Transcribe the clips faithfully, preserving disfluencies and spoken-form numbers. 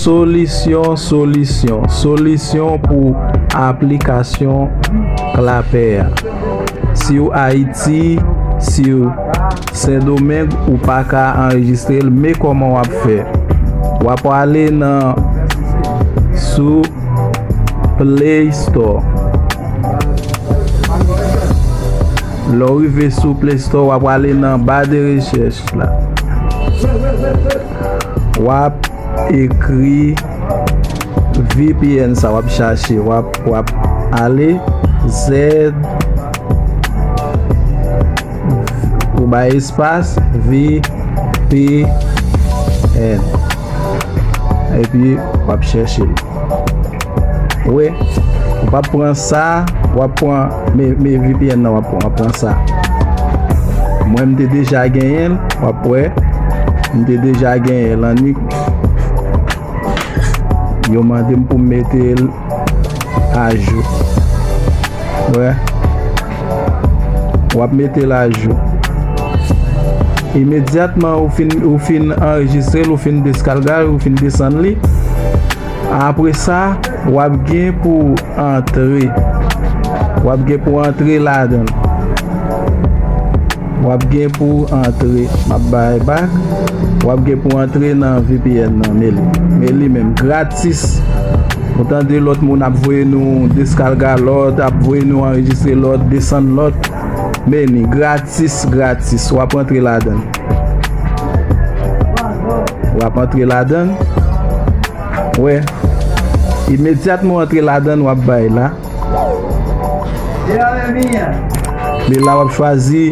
Solisyon, solisyon, solisyon pou aplikasyon Clapper. Si w Ayiti, si w Sendomeng, ou pa ka anrejistre l, men kòman w ap fè. W ap ale nan sou Play Store. Lè w rive sou Play Store, w ap ale nan ba de rechèch la. W ap ekri V P N sa w ap chache. W ap, w ap ale Z, ou bay espas, V P N. Epi, w ap chèche l. Wi, w ap pran sa, w ap pran, men, men V P N nan w ap pran, w ap pran sa. Mwen, m te deja genyen l, w ap wè. M te deja genyen l annik. Yo mande m pou m mete l ajou. Wè. W ap mete l ajou. Imedyatman ou fin, ou fin anrejistre l, ou fin deskalga l, ou fin desann li, apre sa, w ap gen pou antre. W ap gen pou antre ladan l. W ap gen pou antre. M ap bay back. W ap gen pou antre nan V P N nan. Men li. Men li menm. Gratis. Ou tande lòt moun ap voye nou deskalga lòt, ap voye nou anrejistre lòt, desann lòt. Men li. Gratis, gratis. W ap antre ladan l. W ap antre ladan l. Wè. Imedyatman w antre ladan l, w ap bay la. Men la w ap chwazi,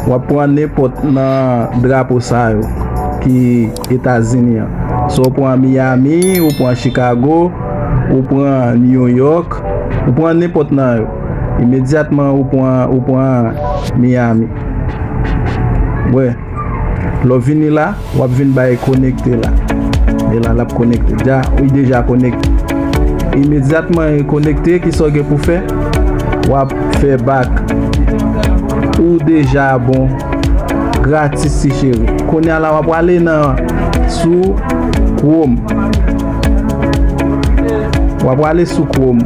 w ap pran nenpòt nan drapo sa yo ki Etazini an. Swa w pran Miami, ou pran Chicago, ou pran New York, ou pran nenpòt nan yo. Imedyatman ou pran, ou pran Miami. Wè. Lè w vini la, w ap vin bay konekte la. E la, l ap konekte. Dja, li deja konekte. Imedyatman li konekte, kisa w gen pou fè? W ap fè back. Ou deja bon. Gratis, ti cheri. Kounye a la, w ap ale nan, sou Chrome. W ap ale sou Chrome.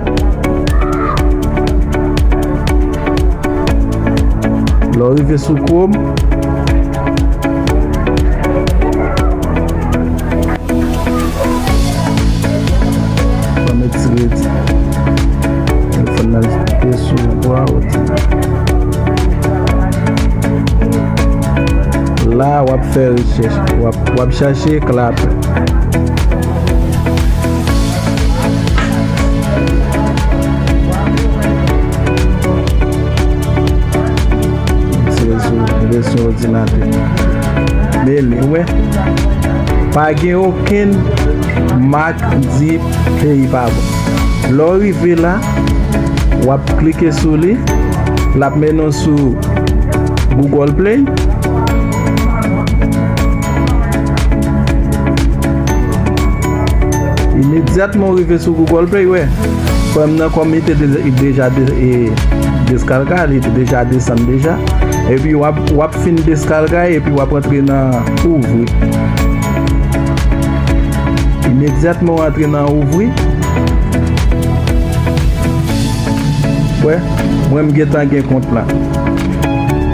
Lè w rive sou Chrome, w ap met ti redi. Telefòn nan te sou bwa, ok. La, w ap fè rechèch. W ap, w ap chache Clapper. Se sou, se sou òdinatè. Men li, wè. Pa gen okenn mak di peyi pa bon. Lè w rive la, w ap klike sou li. L ap mennen w sou Google Play. Imedyatman w rive sou Google Play, wè. Frè m nan, kòm li te de-, deja de-, e, deskalga, li te deja desann deja. Epi w ap, w ap fin deskalga, epi w ap antre nan ouvri. Imedyatman w antre nan ouvri, wè, mwen m gentan gen kont la.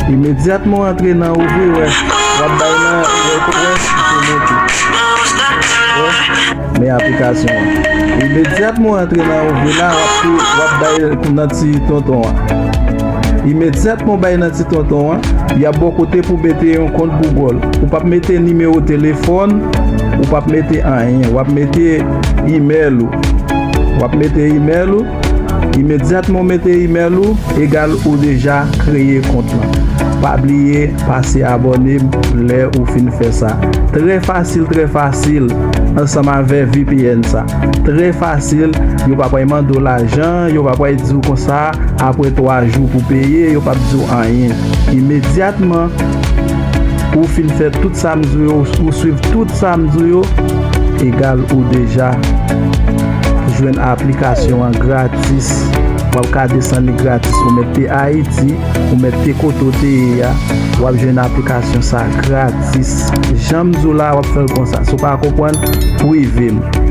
Imedyatman w antre nan ouvri, wè, w ap bay nan, wè, wè, li te monte. Wè. Men aplikasyon an. Imedyatman w antre nan ouvri la, w ap tou, w ap bay nan ti tonton an. Imedyatman w bay nan ti tonton an, y ap ba w kote pou mete yon kont Google. Ou p ap mete nimewo telefòn, ou p ap mete anyen. W ap mete imèl ou. W ap mete imèl ou. Imedyatman w mete imèl ou, egal ou deja kreye kont lan. Pa bliye pase abòne lè ou fin fè sa. Trè fasil, trè fasil, ansanm avè V P N sa. Trè fasil, yo pa pral mande w lajan, yo pa pral di w konsa, apre twa jou pou peye, yo p ap di w anyen. Imedyatman ou fin fè tout sa m di w yo, ou swiv tout sa m di w yo, egal ou deja jwenn aplikasyon an gratis. w ap ka desann li gratis. Ou mèt te Ayiti, ou mèt te kote w te ye a, w ap jwenn aplikasyon sa gratis. Jan m di w la, w ap fè l konsa. Si w pa konprann, prive m.